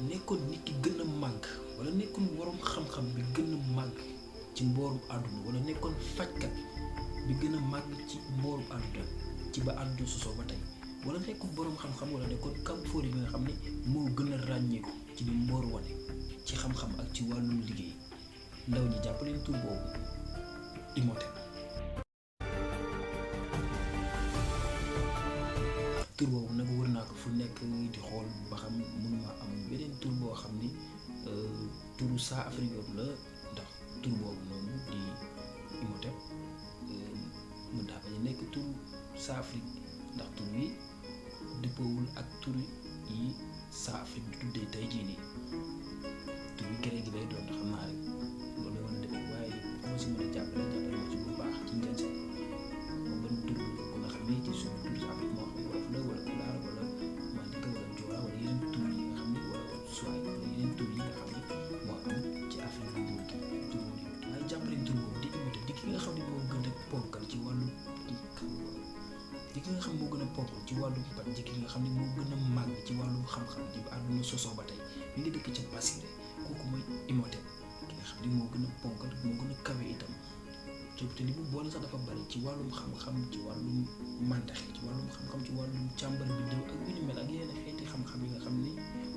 nekkoon nit ki gën a màgg wala nekkoon boroom xam-xam bi gën a màgg ci mboorum àdduna wala nekkoon fajkat bi gën a màgg ci mboorum àdduna ci ba àdduna sosoo ba tey wala nekkoon boroom xam-xam wala nekkoon kamfoori bi nga xam ne moo gën a ràññeeku ci li mboor wane ci xam-xam ak ci wàllum liggéey ndaw ñi jàpp leen tur boobu Imhotep. tur boobu nag wër naa ko fu nekk di xool ba xam mënuma am beneen tur boo xam ni turu saa Afrique la ndax tur boobu noonu di Imhotep mën naa bañ a nekk turu saa Afrique ndax tur yi dëppoowul ak tur yi saa Afrique di tuddee tey jii nii tur yi kere gi lay doon xam naa rek loolu la mën a demee waaye moo si mën a jàppale ma ci bu baax ci njëlse moom benn tur ko nga xam ne ci suñu tur saa Afrique moo xam wolof la wala pulaar wala mandika wala joola wala yeneen tur yi nga xam ne wala suwaay wala yeneen tur yi nga xam ne moo am ci Afrique bu nguur gi tur boobu waaye jàppale tur boobu di Imhotep di ki nga xam ne moo gën a ponkal ci wàllu di ki nga xam moo gën a ponkal ci wàllu pat di ki nga xam ne moo gën a màgg ci wàllu xam-xam di àdduna sosoo ba tey mi ngi dëkk ca Basiré kooku mooy Imhotep ki nga xam ne moo gën a ponkal moo gën a kawe itam te li mu boole sax dafa bari ci wàllum xam-xam ci wàllum màndaxe ci wàllum xam-xam ci wàllum càmbar bi dëw ak yu ni mel ak yeneen xeeti xam-xam yi nga xam ne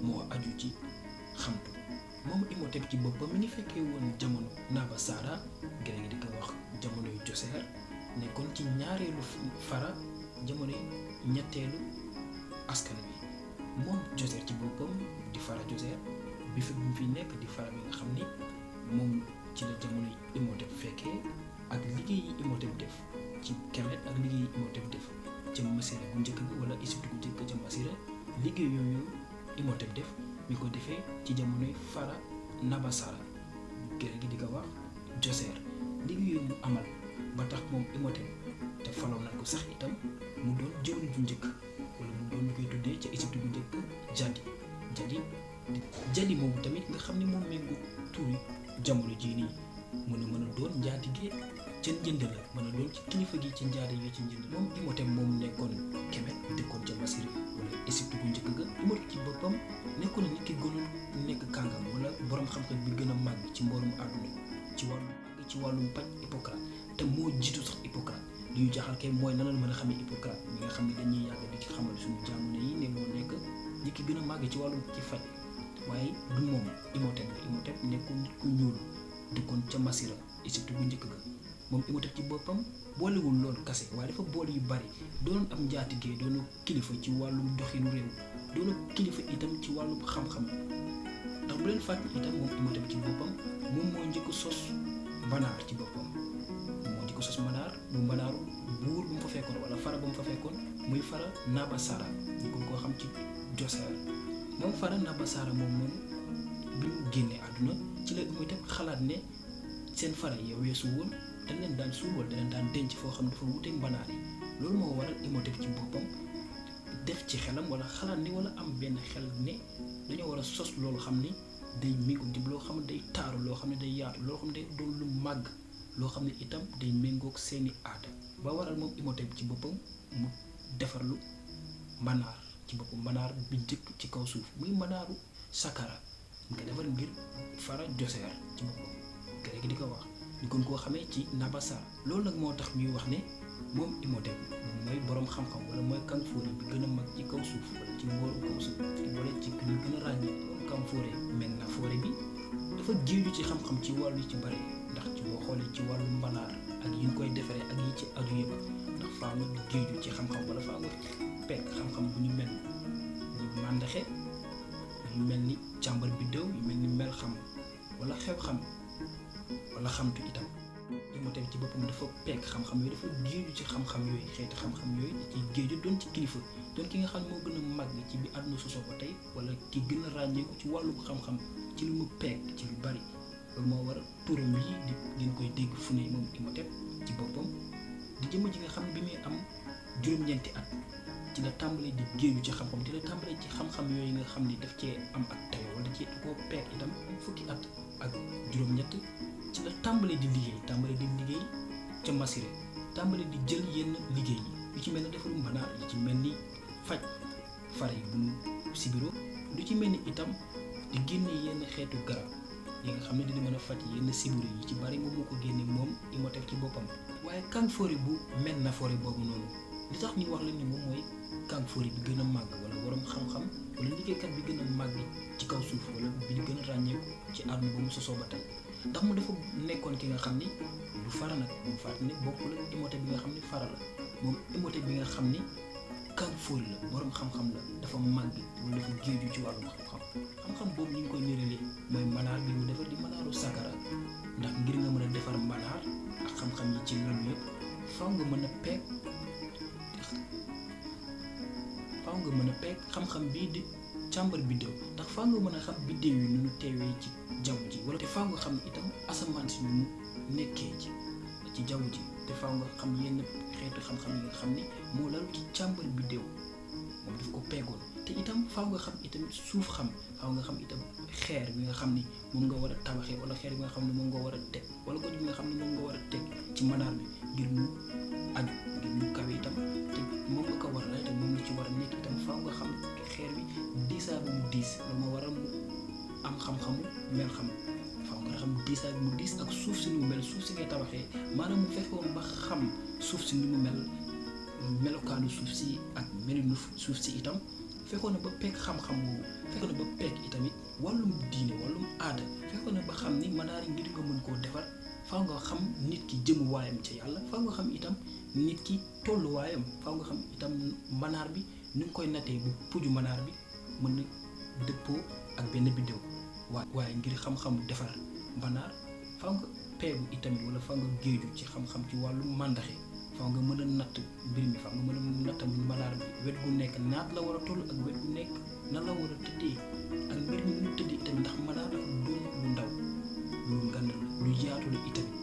moo aju ci xamtu moom Imhotep ci boppam mi ngi fekkee woon jamono Nabasara gërë gi di ko wax jamonoy Djoser nekkoon ci ñaareelu fara jamonoy ñetteelu askan wi moom Djoser ci boppam di fara Djoser bi fi nekk di fara bi nga xam ni moom ci la jamonoy Imhotep fekkee ak liggéey yi Imhotep def ci Kemet ak liggéey yi Imhotep def ca Masira bu njëkk bi wala Égypte bu njëkk ca Masira liggéey yooyu Imhotep def mi ko defee ci jamonoy fara Nabasara gërë gi di ko wax Djoser liggéey yooyu mu amal ba tax moom Imhotep te faloon nañ ko sax itam mu doon jëwriñ ju njëkk wala mu doon ñu koy tuddee ca Égypte bu njëkk jadi moomu tamit nga xam ne moom méngoo tuuri jamono jii nii mën a doon njaatige ca njënd la mën a doon ci kilifa gi ci njaade yi ci njënd moom Imhotep moom nekkoon Kemet dëkkoon ca Masiri wala Égypte bu njëkk ga Imhotep ci boppam nekkoon na nit ki gënoon nekk kàngam wala borom xam-xam bi gën a màgg ci mboorum àdduna ci wàllum paj Hippocrate te moo jiitu sax Hippocrate li ñu jaaxal kay mooy nan la mën a xamee Hippocrate mi nga xam ne dañuy yàgg di ci xamal suñu jamono yi ne moo nekk nit ki gën a màgg ci wàllum ci faj waaye du moom Imhotep nekkul nit ku ñuul dëkkoon ca Masira Égypte bu njëkk ga moom Imhotep ci boppam boolewul loolu kase waaye dafa boole yu bari doon am njaatigee doonu kilifa ci wàllum doxinu réew doonu kilifa itam ci wàllum xam-xam ndax bu leen fàtte itam moom Imhotep ci boppam moom moo njëkk sos Manaar ci boppam moo njëkk sos Manaar mu Manaaru buur bu mu fa fekkoon wala fara bu mu fa fekkoon muy fara Nabasara ñu ko koo xam ci Djoser moom fara Nabasara moom noonu bi mu génnee àdduna ci la Imhotep xalaat ne seen fara ya weesu woon dañ leen daan suul wala dañ leen daan denc foo xam ne dafa wuteeg mbanaar yi loolu moo waral Imhotep ci boppam def ci xelam wala xalaat ni wala am benn xel ne dañoo war a sos loolu xam ni day méngoo di loo xam ne day taaru loo xam ne day yaatu loo xam ne day doon lu màgg loo xam ne itam day méngoog seeni aada ba waral moom Imhotep ci boppam mu defarlu mbanaar ci boppam mbanaar bi njëkk ci kaw suuf muy mbanaaru Saqqara nga defar ngir fara Djoser ci boppam gërë gi di ko wax ñu kon koo xamee ci Nabasara loolu nag moo tax ñuy wax ne moom Imhotep moom mooy boroom xam-xam wala mooy kanfoore bi gën a mag ci kaw suuf wala ci mbooru kaw suuf wala ci ñu gën a ràññee moom kanfoore Mennafoore bi dafa géeju ci xam-xam ci wàllu ci bari ndax ci boo xoolee ci wàllu mbanaar ak yi ñu koy defaree ak yi ci aju yëpp ndax faa nga géeju ci xam-xam wala faa nga pekk xam-xam bu ñu mel ni màndaxe yu mel ni càmbar biddéew yu mel ni mel xam wala xew xam wala xamtu itam Imhotep ci boppam dafa pekk xam-xam yooyu dafa géeju ci xam-xam yooyu xeeti xam-xam yooyu da ciy géeju doon ci kilifa doon ki nga xam ne moo gën a màgg ci bi àdduna sosoo ba tey wala ki gën a ràññeeku ci wàllum xam-xam ci lu mu pekk ci lu bari loolu moo war turam yi di ngeen koy dégg fu ne moom Imhotep ci boppam di jëmm ji nga xam ne bi muy am juróom-ñeenti at ci la tàmbalee di géeju ci xam-xam di la tàmbalee ci xam-xam yooyu nga xam ni daf cee am ak tayo wala ci koo pekk itam fukki at ak juróom-ñett ci la tàmbalee di liggéey ca Masire tàmbalee di jël yenn liggéey yi yu ci mel ne defaru mbanaar yu ci mel ni faj fare yi bu sibiro lu ci mel ni itam di génne yenn xeetu garab yi nga xam ne dina mën a faj yenn sibiru yi ci bari moom moo ko génne moom Imhotep ci boppam. waaye Kangfori bu Ménafori boobu noonu li tax ñu wax la ni moom mooy Kangfori bi gën a màgg wala borom xam-xam wala liggéeykat bi gën a màgg ci kaw suuf wala bi ñu gën a ràññeeku ci àdduna ba mu sosoo ba tey ndax mu dafa nekkoon ki nga xam ni du fara nag mu fàttali ne bokkul ak Imhotep bi nga xam ni fara la moom Imhotep bi nga xam ni Kangfori la borom xam-xam la dafa màgg wala dafa géeju ci wàllum xam-xam boobu ñu ngi koy nirelee mooy manaar bi mu defar di manaaru sakara ndax ngir nga mën a defar manaar ak xam-xam yi ci loolu yëpp faaw nga mën a peeg xam-xam bii di càmbar biddéew ndax faaw nga mën a xam biddéew yi nu ñu teewee ci jaww ji wala te faaw nga xam itam asamaan si nu nekkee ci jaww ji te faaw nga xam yenn xeetu xam-xam yi nga xam ni moo lalu ci càmbar biddéew moom daf ko peegoon te itam faaw nga xam itam suuf faaw nga xam itam xeer bi nga xam ni moom nga war a tabaxee wala xeer bi nga xam ne moom nga war a teg wala goj bi nga xam ne moom nga war a teg ci manaar bi ngir mu aju ngir mu kawe itam te moom nga ko war a lay te moom la ci war a nekk itam faaw nga xam xeer bi diisaa bi mu diis loolu moo war a mu am xam-xamu mel xam faaw nga xam diisaa bi mu diis ak suuf si ni mu mel suuf si ngay tabaxee maanaam mu fekkoon ba xam suuf si ni mu mel melokaanu suuf si ak melinu suuf si itam fekkoon na ba peeg xam-xam boobu fekkoon na ba peeg itamit wàllum diine wàllum aada fekkoon na ba xam ni manaar yi ngir nga mën koo defar faaw nga xam nit ki jëmuwaayam ca yàlla faaw nga xam itam nit ki tolluwaayam faaw nga xam itam manaar bi ni nga koy nattee bu puju manaar bi mën na dëppoo ak benn biddéew waaye ngir xam-xam defar manaar faaw nga peegu itamit wala faaw nga géeju ci xam-xam ci wàllum màndaxe faaw nga mën a natt mbir mi faaw nga mën a nattam manaar bi wet gu nekk naat la war a toll ak wet gu nekk nan la war a tëddee ak mbir mi nu tëddee itamit ndax manaar dafa doon lu ndaw lu ngand lu yaatu la itamit